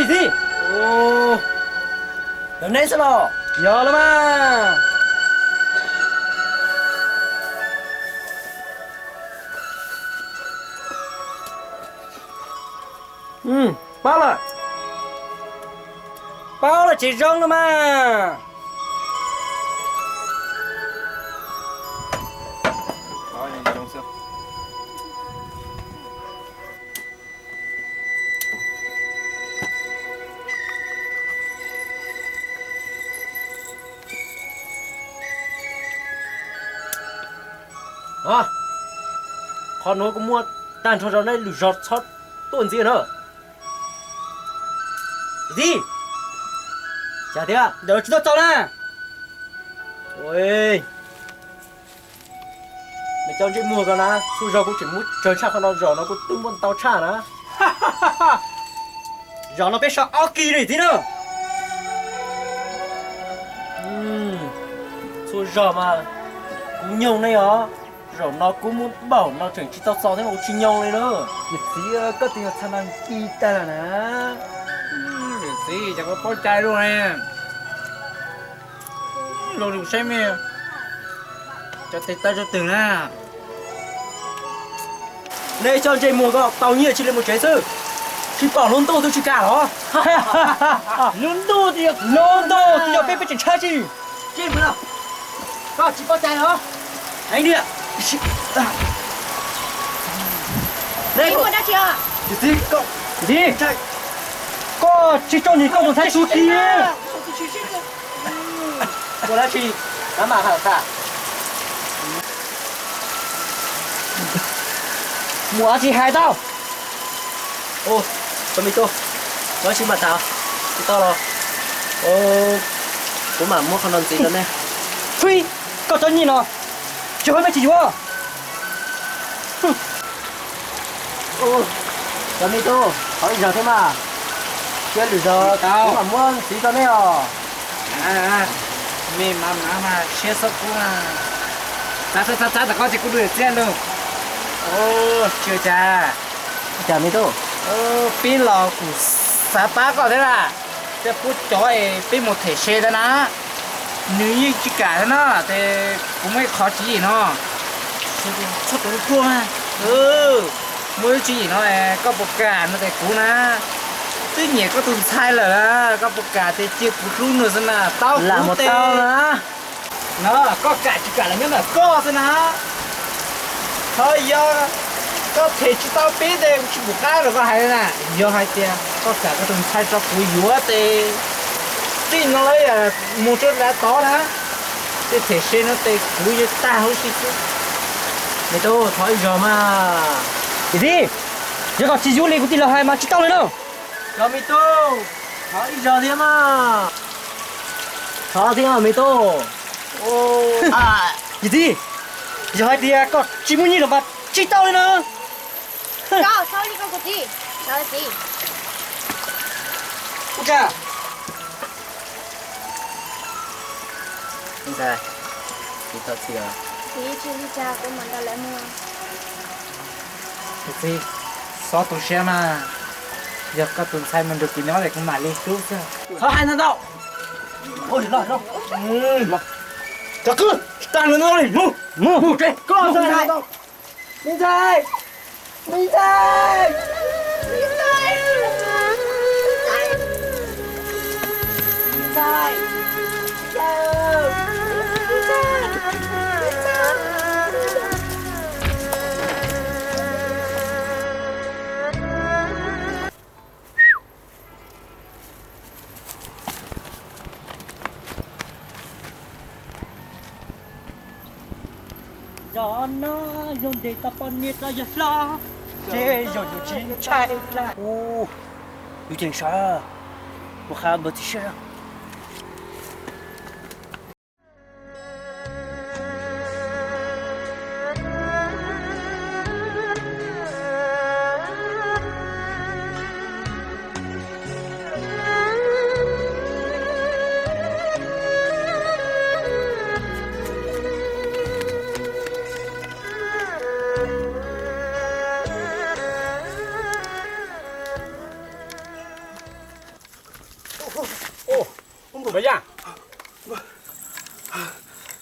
Tij, yog neb xwb los? Yog los mas. Paub lawm, paub lawm ces zoo no mas. Qhov nuav kuv muaj tag nrho rau nej lwm zog txhob tuaj ntxiv na. Tij, cas tias ntawm tsis tau txaus na. Nws cov ntsej muag ko na, txhua zaug kuv tseem muab tsawg tshaj qhov no, zaum no kuv twb muab ntau tshaj na. Zaum no peb so ob kis li txiv na. Txhua zaug mas kuv nyoog nej os, zaum no kuv muab npaum no tseem tsis tau txaus thiab mas kuv tsis nyoog li na. Yawm txiv, koj tus nyuag txha no ci tag lawm na. Yawm txiv, cas koj paub cai luaj ne. Luag lus saib me, cov tes taw rau twg na. Nej cov ntsej muag ko tau nyiaj tsis li mus tsev xwb, tsis pom lub ntuj twb tsis kam los. Lub ntuj, lub ntuj twb yog peb, peb tseem tshaib tsis. Koj tsis paub cai los? Heev tiag. Koj tsis tso nws koj tus ntxhais txuj ci. Ua dab tsi? Mus tsis hais tau. Cov me tub, koj tsis mam tham, tsis tau los kuv mam muab qhov no ntxiv rau nej. Txhib, koj cov nyiaj no, tsis hais peb tsis yuav. Cov me tub, thov ib zaug thiab mas, thiab lwm zaug kuv mam muab ntxiv rau nej os. Me mas, mas siab txhob kub mas, txav txav txav txav tom koj ces kuv dua txiaj lug. Tsis ua cas. Cas me tub? Peb los kuv xav pab koj thiab las, thiaj pub cov es peb mus them se ntawd na. Nws yeej tsis kam thiab no ces kuv muaj ib qho tswv yim no. Txhob rau lub tuaj mas, muaj ib tswv yim no, koj puas kam no ces kuv na twb nyiam koj tus ntxhais lawm, koj puas kam ces cia kuv hlub nws xwb mas tau kuv tes. No koj kam tsis kam los nyob ntawm koj xwb na. Ho yog koj them tsis tau peb tes kuv tsis pum qab rau koj hais na. Yog hais tias koj kam koj tus ntxhais rau kuv yuav tes txij no lawm mus rau dav tod na, tej them se no tes kuv yuav tag huv si xwb. Me tub, thov ib zaug mas. Yawm txiv, yog koj tsis yuav li kuv tij laug hais mas tsis tau li na. Cov me tub, thov ib zaug thiab mas. Thov thiab me tub. Yawm txiv, yog hais tias koj tsis muaj nyiaj los mas tsis tau li na. Ua cas? Ntxhais, tsis txhob txhij os. Txiv, txhob tu siab mas, yog koj tus ntxhais mus nrog kuv nyob ces kuv mam li hlub xwb. Txhob hais ntau ntau. Cov kwv, tsis tas nws no li, mus, mus, mus tsev. Koj ntxhais, me ntxhais, me ntxhais, me ntxhais, me ntxhais. Zos no yog ntes tau poj niam rau yawg hlob, ces zos yus tsis ntshai dab. Ub, yus ceev sawv, mus qha npawg txiv siab. Mas Yaj,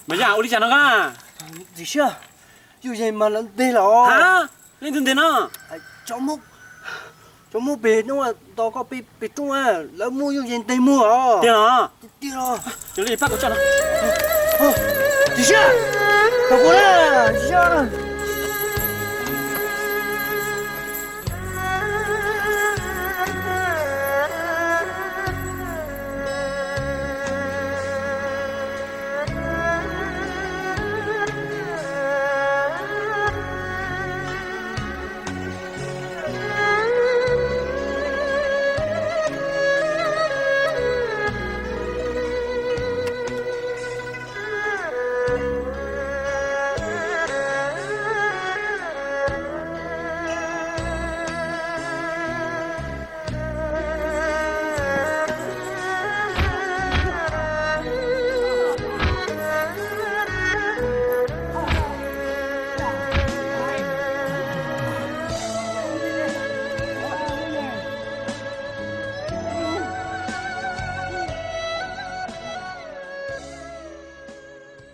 Mas Yaj, ua li cas no koj? Txiv Siab, Yuj Yees mas lawv ntes lawm. Ha, leej twg ntes no? Cov Hmoob pem no, tos koj pem roob, lawv muab Yuj Yees ntes mus os. Tiag los? Tiag los. Cov li pab kuv tso no. Txiv Siab, tos kuv na, Txiv Siab.